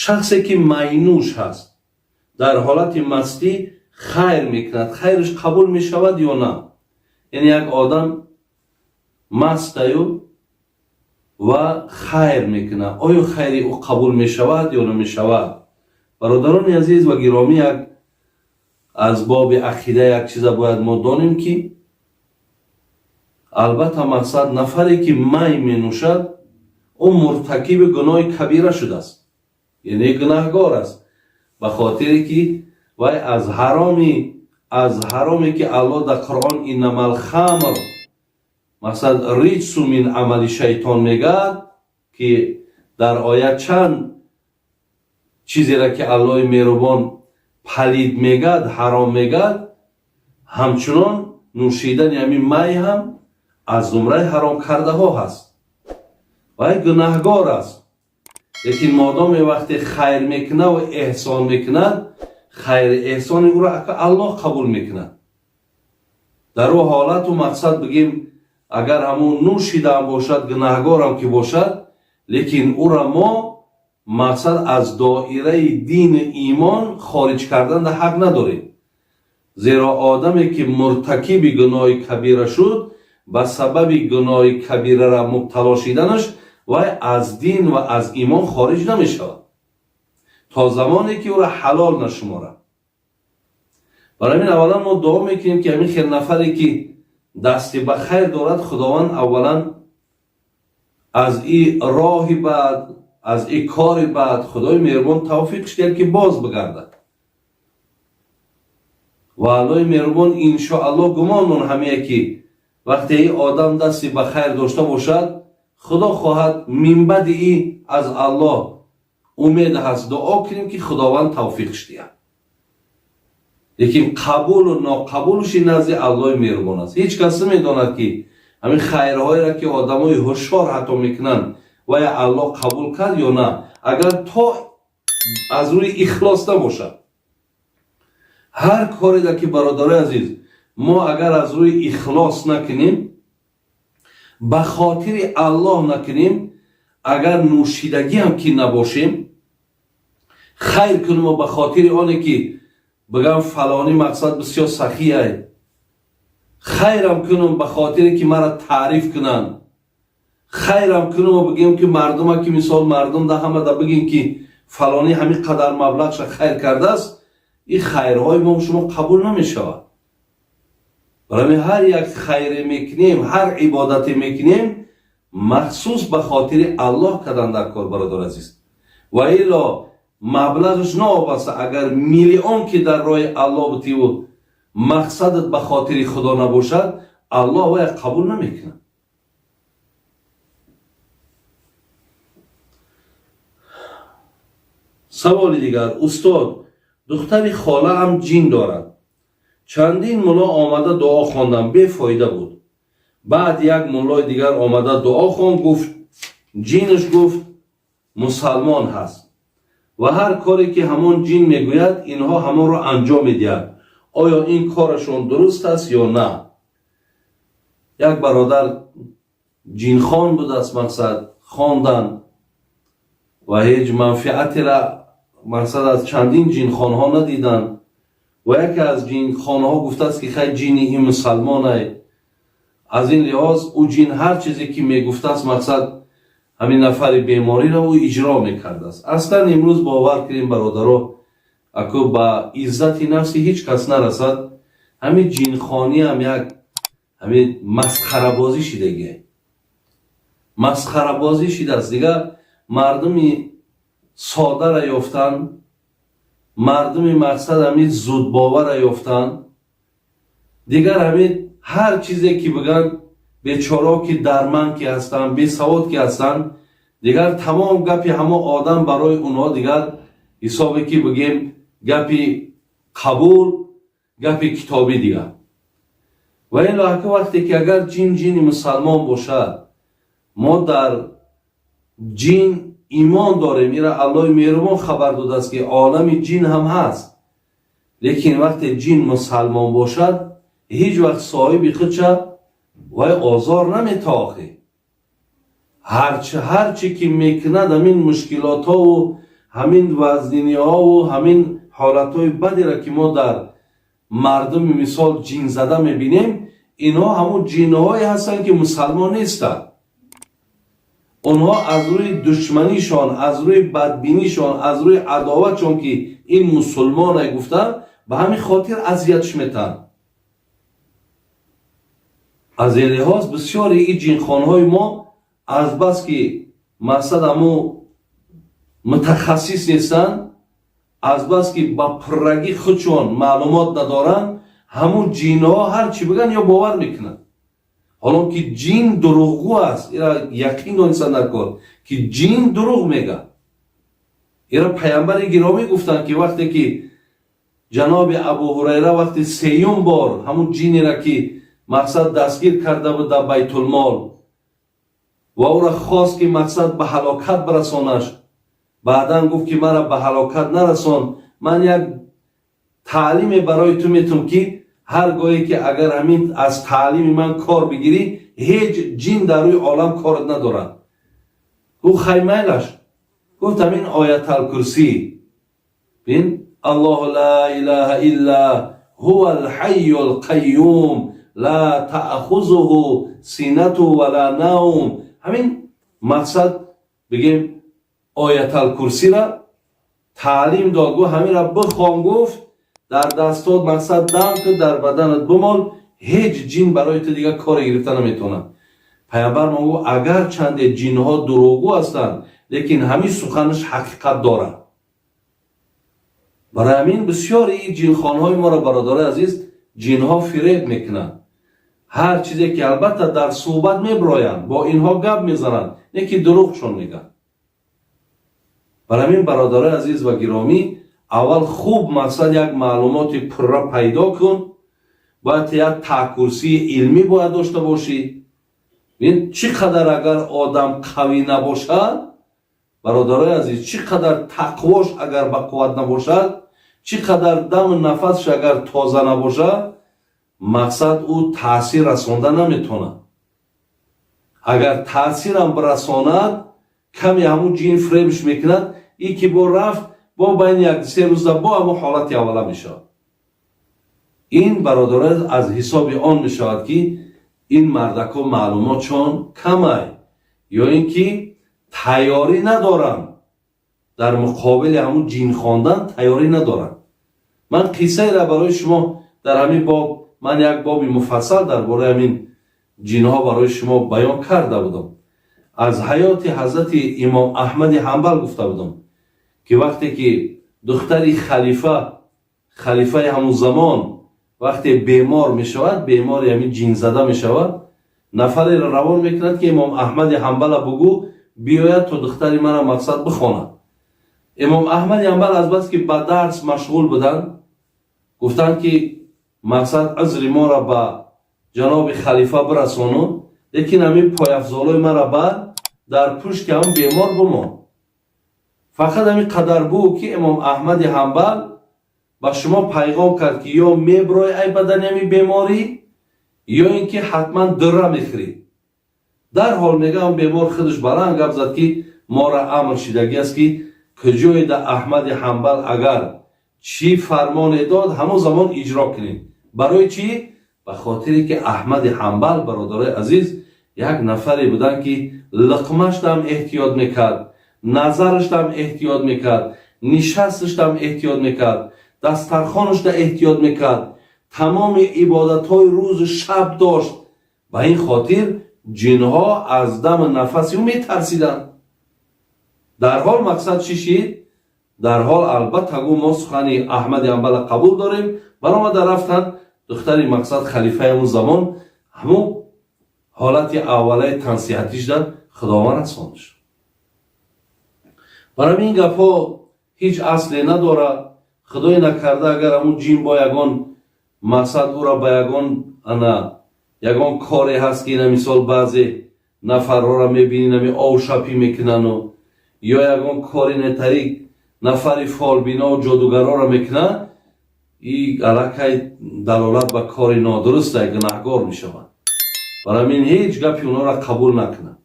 Шахсе ки майнӯш ҳаст, дар ҳолати мастӣ хайр мекунад, хайраш қабул мешавад ё на? Яъне як одам мастаю ва хайр мекунад, оё хайри ӯ қабул мешавад ё намешавад? Бародарони азиз ва гиромӣ, як аз боби ақида як чиза бояд мо донем, ки албатта, мақсад, нафаре ки май менӯшад, ӯ муртакиби гуноҳи кабира шудааст, яъне гунаҳгор аст, ба хотире ки вай аз ҳароме ки Аллоҳ дар Қуръон إنما الخمر, мақсад, رجس من عمل الشيطان мегӯяд, ки дар оят чанд чизеро ки Аллоҳи меҳрубон палид мегӯяд, ҳаром мегӯяд, ҳамчунон нӯшидани ҳамин май ҳам аз зумраи ҳаромкардаҳо ҳаст. Вай гунаҳгор аст, лекин модоме вақте хайр мекунад ва эҳсон мекунад, хайри эҳсони ӯро ака Аллоҳ қабул мекунад. Дар ӯ ҳолату, мақсад, бигем, агар ҳамун нӯшидаам бошад, гунаҳгорам ки бошад, лекин ӯра мо, мақсад, аз доираи дину имон хориҷ кардан дар ҳақ надорем, зеро одаме ки муртакиби гуноҳи кабира шуд, ба сабаби гуноҳи кабирара мубтало шиданаш вай аз дин ва аз имон хориҷ намешавад, то замоне ки ӯра ҳалол нашуморад. Барои ҳамин аввалан мо дуо мекунем, ки ҳамин хел нафаре ки дасти ба хайр дорад, Худованд аввалан аз и роҳи бад, аз и кори бад Худои меҳрубон тавфиқш диҳад, ки боз бигардад. Ва Аллоҳи меҳрубон, иншоаллоҳ, гумонмон ҳамие, ки вақте и одам дасти ба хайр дошта бошад, Худо хоҳад, минбаъди и аз Аллоҳ умед ҳаст, дуо кунем, ки Худованд тавфиқш диҳад. Лекин қабулу ноқабулуши назди Аллоҳи меҳрубон аст. Ҳеҷ кас намедонад, ки ҳамин хайрҳоеро ки одамои ҳушёр ҳатто мекунанд, вая Аллоҳ қабул кард ё на, агар то аз рӯи ихлос набошад. Ҳар кореда ки, бародарои азиз, мо агар аз рӯи ихлос накунем, ба хотири Аллоҳ накунем, агар нӯшидагиам ки набошем, хайр кунемо ба хотири оне ки бигам фалонӣ, мақсад, бисёр сахияй, хайрам кунам ба хотире ки маро таъриф кунанд, хайрам кунаму бигем ки мардума ки, мисол, мардум да ҳамада бигем, ки фалонӣ ҳамин қадар маблағша хайр кардааст, ин хайрҳои мо шумо қабул намешавад. Барои ҳар як хайре мекунем, ҳар ибодате мекунем, махсус ба хотири Аллоҳ кардан дар кор, бародар азиз. Ва илло маблағаш новобаста, агар миллион ки дар роҳи Аллоҳ бутиву мақсадат ба хотири Худо набошад, Аллоҳ вая қабул намекунад. Саволи дигар: устод, духтари холаам ҷин дорад. Чандин мулло омада дуо хондам, бефоида буд. Баъд як муллои дигар омада дуо хонд, гуфт, ҷинаш, гуфт, мусалмон ҳаст ва ҳар коре ки ҳамон ҷин мегӯяд, инҳо ҳамонро анҷом медиҳад. Оё ин корашон дуруст аст ё на? Як бародар ҷинхон будааст, мақсад, хондан ва ҳеҷ манфиатера, мақсад, аз чандин ҷинхонҳо надиданд ва яке аз ҷинхонҳо гуфтааст, ки хай, ҷини ин мусалмонай. Аз ин лиҳоз ӯ ҷин ҳар чизе ки мегуфтааст, мақсад, ҳамин нафари бемориро ӯ иҷро мекардааст. Аслан имрӯз, бовар кунем, бародаро, аку ба иззати нафси ҳеҷ кас нарасад, ҳамин ҷинхониам як ҳамин масхарабозӣ шидагие, масхарабозӣ шидааст. Дигар мардуми содара ёфтан, мардуми, мақсад, ҳамин зудбовара ёфтан. Дигар ҳамин ҳар чизе ки бигӯянд, бечорао ки дарманд ки ҳастанд, бесавод ки ҳастанд, дигар тамом гапи ҳамон одам барои онҳо дигар ҳисобе ки бигем гапи қабул, гапи китобӣ дигар. Ва ин лаҳка вақте ки агар ҷин ҷини мусалмон бошад, мо дар ҷин имон дорем, ира Аллоҳи меҳрубон хабар додааст, ки олами ҷин ҳам ҳаст. Лекин вақте ҷин мусалмон бошад, ҳеҷ вақт соҳиби худша вай озор наметоохӣ. Ҳарчи ки мекунад, ҳамин мушкилотҳову Ҳамин вазниниҳову ҳамин ҳолатҳои бадеро, ки мо дар мардуми, мисол, ҷинзада мебинем, инҳо ҳамун ҷинҳое ҳастанд, ки мусалмон нестанд. Онҳо аз рӯи душманишон, аз рӯи бадбинишон, аз рӯи адоватшон, ки ин мусулмоне гуфта, ба ҳамин хотир азиятш метаҳанд. Аз ин лиҳоз бисёри ин ҷинхонҳои мо, азбаски мақсад ҳаму мутахассис нестанд, азбаски ба пуррагӣ худшон маълумот надоранд, ҳамун ҷинҳо ҳар чӣ бигӯянд ё бовар мекунанд. Ҳолон ки ҷин дурӯғгӯ аст, ира яқин донистан дар кор, ки ҷин дурӯғ мегӯяд. Ира паямбари гиромӣ гуфтанд, ки вақте ки ҷаноби Абу Ҳурайра вақти сеюм бор ҳамун ҷинеро, ки мақсад дастгир карда буд дар Байтулмол ва ӯро хост, ки мақсад ба ҳалокат бирасонаш, баъдан гуфт, ки мара ба ҳалокат нарасон, ман як таълиме барои ту метум, ки ҳар гоҳе ки агар ҳамин аз таълими ман кор бигирӣ, ҳеҷ ҷин дар рӯи олам корат надорад. Гуфт: «Хай, майлаш». Гуфт: «Ҳамин Ояталкурсӣ бин: Аллоҳу ла илаҳа илла ҳува алҳайю алқайюм, ла таъхузуҳу синату вала навм». Ҳамин мақсад, бигем, Ояталкурсира таълим дод. Гуфт: «Ҳаминра бихон», гуфт, «дар дастот мақсад дам ку, дар баданат бимол, ҳеҷ ҷин барои ту дигар коре гирифта наметавонад». Паямбар мо гуфт: агар чанде ҷинҳо дурӯғгӯ ҳастанд, лекин ҳамин суханаш ҳақиқат дорад. Барои ҳамин бисёри ин ҷинхонҳои моро, бародарои азиз, ҷинҳо фиреб мекунанд. Ҳар чизе ки, албатта, дар суҳбат мебироянд, бо инҳо гап мезананд, не ки дурӯғшон мегӯянд. Барои ҳамин, бародарои азиз ва гиромӣ, аввал хуб мақсад як маълумоти пурра пайдо кун. Бояд як таҳкурсии илмӣ бояд дошта бошӣ. Чӣ қадар агар одам қавӣ набошад, бародарои азиз, чӣ қадар тақвош агар ба қувват набошад, чӣ қадар даму нафасш агар тоза набошад, мақсад ӯ таъсир расонда наметавонад. Агар таъсирам бирасонад, каме ҳамун ҷин фиребш мекунад, и ки бо рафт, бо байни як се рӯза бо ҳамун ҳолати аввала мешавад. Ин, бародарои, аз ҳисоби он мешавад, ки ин мардакҳо маълумотшон камай ё ин ки тайёрӣ надоранд, дар муқобили ҳамун ҷин хондан тайёрӣ надоранд. Ман қиссаеро барои шумо дар ҳамин боб, ман як боби муфассал дар бораи ҳамин ҷинҳо барои шумо баён карда будам. Аз ҳаёти ҳазрати имом Аҳмади Ҳанбал гуфта будам, ки вақте ки духтари халифа, халифаи ҳамун замон, вақте бемор мешавад, бемори ҳамин ҷинзада мешавад, нафареро равон мекунад, ки имом Аҳмади Ҳанбала бугӯ биёяд, то духтари мара мақсад бихонад. Имом Аҳмади Ҳанбал азбаски ба дарс машғул буданд, гуфтанд, ки мақсад узри моро ба ҷаноби халифа бирасону, лекин ҳамин пойафзолои мара бар дар пушти ҳамн бемор бимон. Фақат ҳамин қадар бу, ки имом Аҳмади Ҳанбал ба шумо пайғом кард, ки ё меброи ай бадани ҳамин беморӣ, ё ин ки ҳатман дурра мехӯрӣ. Дарҳол, мегӯям, бемор худаш баланд гап зад, ки моро амр шидагӣ аст, ки куҷое да Аҳмади Ҳанбал агар чӣ фармоне дод, ҳамон замон иҷро кунем. Барои чӣ? Ба хотире ки Аҳмади Ҳанбал, бародарои азиз, як нафаре буданд, ки лиқмаштам эҳтиёт мекард, назараштам эҳтиёт мекард, нишасташтам эҳтиёт мекард, дастархонашда эҳтиёт мекард, тамоми ибодатҳои рӯзу шаб дошт. Ба ин хотир ҷинҳо аз даму нафаси ӯ метарсиданд. Дарҳол мақсад чӣ шид? Дарҳол, албатта, гу мо сухани Аҳмади Ҳанбала қабул дорем. Баромада рафтанд. Духтари мақсад халифаи ҳамун замон ҳамун ҳолати аввалаи тансиҳатишда Худованд расондаш. Барои ин гапҳо ҳеҷ асле надорад. Худое накарда, агар ҳамун ҷин бо ягон мақсад ӯро ба ягон ана ягон коре ҳаст, ки ина мисол баъзе нафарҳоро мебинӣ, нами овшапӣ мекунану ё ягон кори нетарик нафари фолбинову ҷодугарҳоро мекунад, и аллакай далолат ба кори нодуруста, гунаҳгор мешавад. Барои ҳамин ҳеҷ гапи онҳоро қабул накунад.